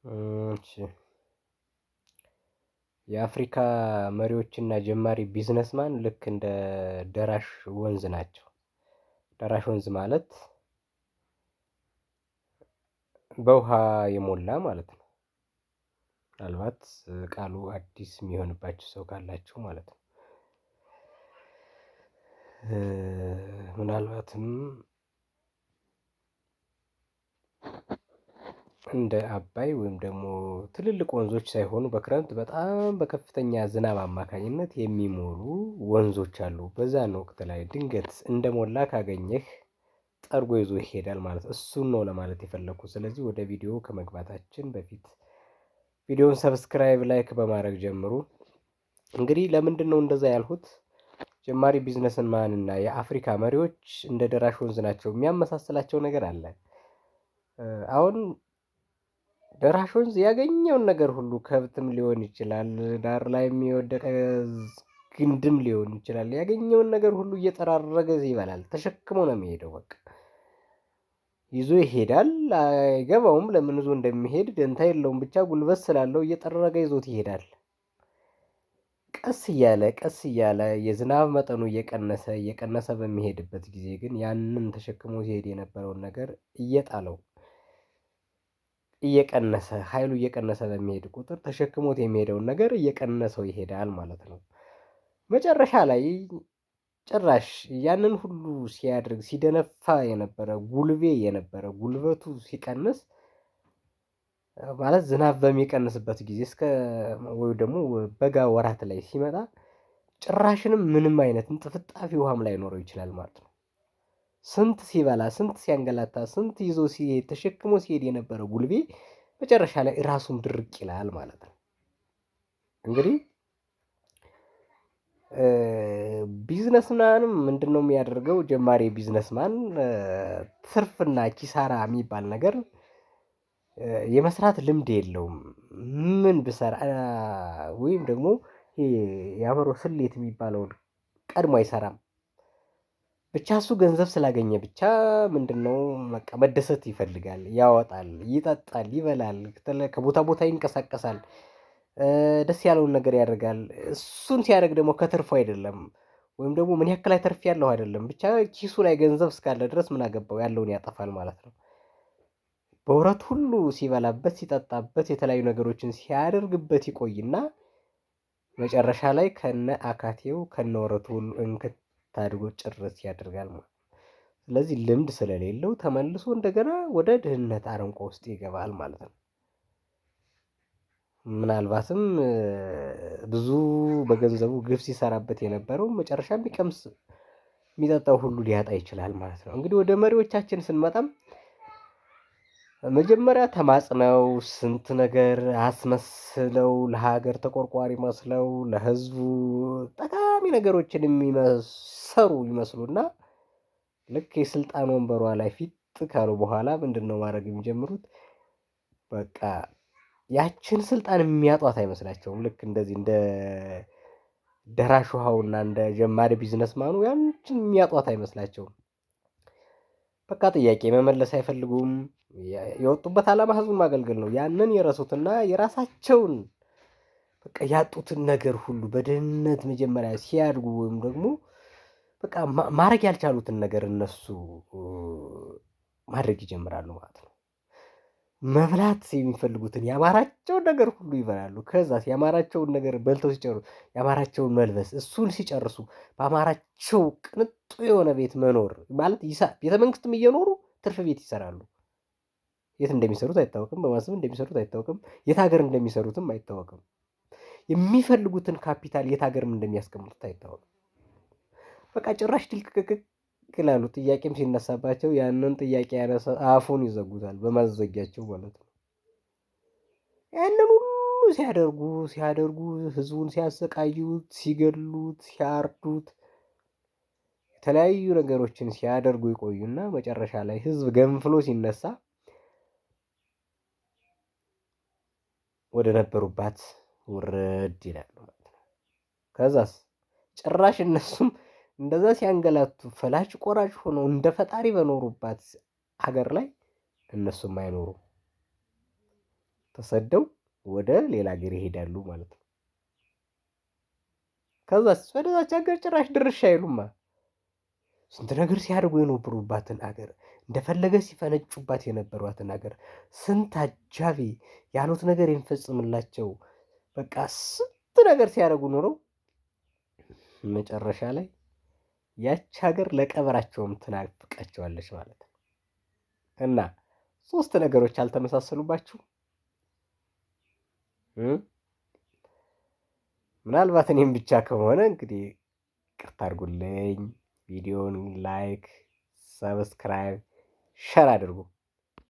እሺ፣ የአፍሪካ መሪዎችና ጀማሪ businessman ልክ እንደ ደራሽ ወንዝ ናቸው። ደራሽ ወንዝ ማለት በውሃ የሞላ ማለት ነው። ምናልባት ቃሉ አዲስ የሚሆንባችሁ ሰው ካላችሁ ማለት ነው። ምናልባትም እንደ አባይ ወይም ደግሞ ትልልቅ ወንዞች ሳይሆኑ በክረምት በጣም በከፍተኛ ዝናብ አማካኝነት የሚሞሉ ወንዞች አሉ። በዛን ወቅት ላይ ድንገት እንደሞላ ካገኘህ ጠርጎ ይዞ ይሄዳል ማለት ነው። እሱን ነው ለማለት የፈለኩት። ስለዚህ ወደ ቪዲዮ ከመግባታችን በፊት ቪዲዮውን subscribe፣ like በማድረግ ጀምሩ። እንግዲህ ለምንድን ነው እንደዛ ያልሁት? ጀማሪ businessman እና የአፍሪካ መሪዎች እንደ ደራሽ ወንዝ ናቸው። የሚያመሳስላቸው ነገር አለ። አሁን ደራሽ ወንዝ ያገኘውን ነገር ሁሉ ከብትም ሊሆን ይችላል፣ ዳር ላይ የሚወደቀ ግንድም ሊሆን ይችላል። ያገኘውን ነገር ሁሉ እየጠራረገ ይበላል። ተሸክሞ ነው የሚሄደው። በቃ ይዞ ይሄዳል። አይገባውም ለምን ይዞ እንደሚሄድ ደንታ የለውም። ብቻ ጉልበት ስላለው እየጠረገ ይዞት ይሄዳል። ቀስ እያለ ቀስ እያለ የዝናብ መጠኑ እየቀነሰ እየቀነሰ በሚሄድበት ጊዜ ግን ያንን ተሸክሞ ሲሄድ የነበረውን ነገር እየጣለው እየቀነሰ ኃይሉ እየቀነሰ በሚሄድ ቁጥር ተሸክሞት የሚሄደውን ነገር እየቀነሰው ይሄዳል ማለት ነው። መጨረሻ ላይ ጭራሽ ያንን ሁሉ ሲያደርግ ሲደነፋ የነበረ ጉልቤ የነበረ ጉልበቱ ሲቀንስ ማለት ዝናብ በሚቀንስበት ጊዜ እስከ ወይ ደግሞ በጋ ወራት ላይ ሲመጣ ጭራሽንም ምንም አይነት እንጥፍጣፊ ውሃም ላይኖረው ይችላል ማለት ነው። ስንት ሲበላ ስንት ሲያንገላታ ስንት ይዞ ሲሄድ ተሸክሞ ሲሄድ የነበረ ጉልቤ መጨረሻ ላይ ራሱም ድርቅ ይላል ማለት ነው። እንግዲህ businessman ም ምንድነው የሚያደርገው? ጀማሪ businessman ትርፍና ኪሳራ የሚባል ነገር የመስራት ልምድ የለውም። ምን ብሰራ ወይም ደግሞ የአእምሮ ስሌት የሚባለውን ቀድሞ አይሰራም። ብቻ እሱ ገንዘብ ስላገኘ ብቻ ምንድነው በቃ መደሰት ይፈልጋል፣ ያወጣል፣ ይጠጣል፣ ይበላል፣ ከቦታ ቦታ ይንቀሳቀሳል፣ ደስ ያለውን ነገር ያደርጋል። እሱን ሲያደርግ ደግሞ ከትርፉ አይደለም ወይም ደግሞ ምን ያክል ትርፍ ያለው አይደለም፣ ብቻ ኪሱ ላይ ገንዘብ እስካለ ድረስ ምን አገባው ያለውን ያጠፋል ማለት ነው። በወረት ሁሉ ሲበላበት ሲጠጣበት የተለያዩ ነገሮችን ሲያደርግበት ይቆይና መጨረሻ ላይ ከነ አካቴው ከነ ወረቱ ሁሉ እንክት አድርጎ ጭርስ ያደርጋል ማለት ነው። ስለዚህ ልምድ ስለሌለው ተመልሶ እንደገና ወደ ድህነት አረንቋ ውስጥ ይገባል ማለት ነው። ምናልባትም ብዙ በገንዘቡ ግፍ ሲሰራበት የነበረው መጨረሻ የሚቀምስ የሚጠጣው ሁሉ ሊያጣ ይችላል ማለት ነው። እንግዲህ ወደ መሪዎቻችን ስንመጣም መጀመሪያ ተማጽነው ስንት ነገር አስመስለው ለሀገር ተቆርቋሪ መስለው ለሕዝቡ ጠቃሚ ነገሮችን የሚሰሩ ይመስሉና ልክ የስልጣን ወንበሯ ላይ ፊት ካሉ በኋላ ምንድነው ማድረግ የሚጀምሩት? በቃ ያችን ስልጣን የሚያጧት አይመስላቸውም። ልክ እንደዚህ እንደ ደራሽ ውሃውና እንደ ጀማሪ ቢዝነስማኑ ያችን የሚያጧት አይመስላቸውም። በቃ ጥያቄ መመለስ አይፈልጉም። የወጡበት ዓላማ ህዝቡን ማገልገል ነው። ያንን የረሱትና የራሳቸውን በቃ ያጡትን ነገር ሁሉ በድህነት መጀመሪያ ሲያድጉ ወይም ደግሞ በቃ ማድረግ ያልቻሉትን ነገር እነሱ ማድረግ ይጀምራሉ ማለት ነው። መብላት የሚፈልጉትን ያማራቸውን ነገር ሁሉ ይበላሉ። ከዛ ያማራቸውን ነገር በልተው ሲጨርሱ ያማራቸውን መልበስ እሱን ሲጨርሱ በአማራቸው ቅንጡ የሆነ ቤት መኖር ማለት ቤተ መንግስትም እየኖሩ ትርፍ ቤት ይሰራሉ። የት እንደሚሰሩት አይታወቅም። በማሰብ እንደሚሰሩት አይታወቅም። የት ሀገር እንደሚሰሩትም አይታወቅም። የሚፈልጉትን ካፒታል የት ሀገርም እንደሚያስቀምጡት አይታወቅም። በቃ ጭራሽ ድልቅቅቅ ይላሉ። ጥያቄም ሲነሳባቸው ያንን ጥያቄ ያነሳ አፉን ይዘጉታል፣ በማዘጊያቸው ማለት ነው። ያንን ሁሉ ሲያደርጉ ሲያደርጉ ህዝቡን ሲያሰቃዩት፣ ሲገሉት፣ ሲያርዱት የተለያዩ ነገሮችን ሲያደርጉ ይቆዩና መጨረሻ ላይ ህዝብ ገንፍሎ ሲነሳ ወደ ነበሩባት ውርድ ይላሉ ማለት ነው። ከዛስ ጭራሽ እነሱም እንደዛ ሲያንገላቱ ፈላጭ ቆራጭ ሆነው እንደ ፈጣሪ በኖሩባት ሀገር ላይ እነሱም አይኖሩም። ተሰደው ወደ ሌላ ሀገር ይሄዳሉ ማለት ነው። ከዛስ ወደዛች ሀገር ጭራሽ ድርሽ አይሉማ። ስንት ነገር ሲያደርጉ የነበሩባትን አገር፣ እንደፈለገ ሲፈነጩባት የነበሯትን አገር፣ ስንት አጃቢ ያሉት ነገር የሚፈጽምላቸው፣ በቃ ስንት ነገር ሲያደርጉ ኖረው መጨረሻ ላይ ያች ሀገር ለቀበራቸውም ትናፍቃቸዋለች ማለት ነው። እና ሶስት ነገሮች አልተመሳሰሉባችሁ? ምናልባት እኔም ብቻ ከሆነ እንግዲህ ይቅርታ አድርጉልኝ። ቪዲዮውን like፣ subscribe፣ share አድርጉ።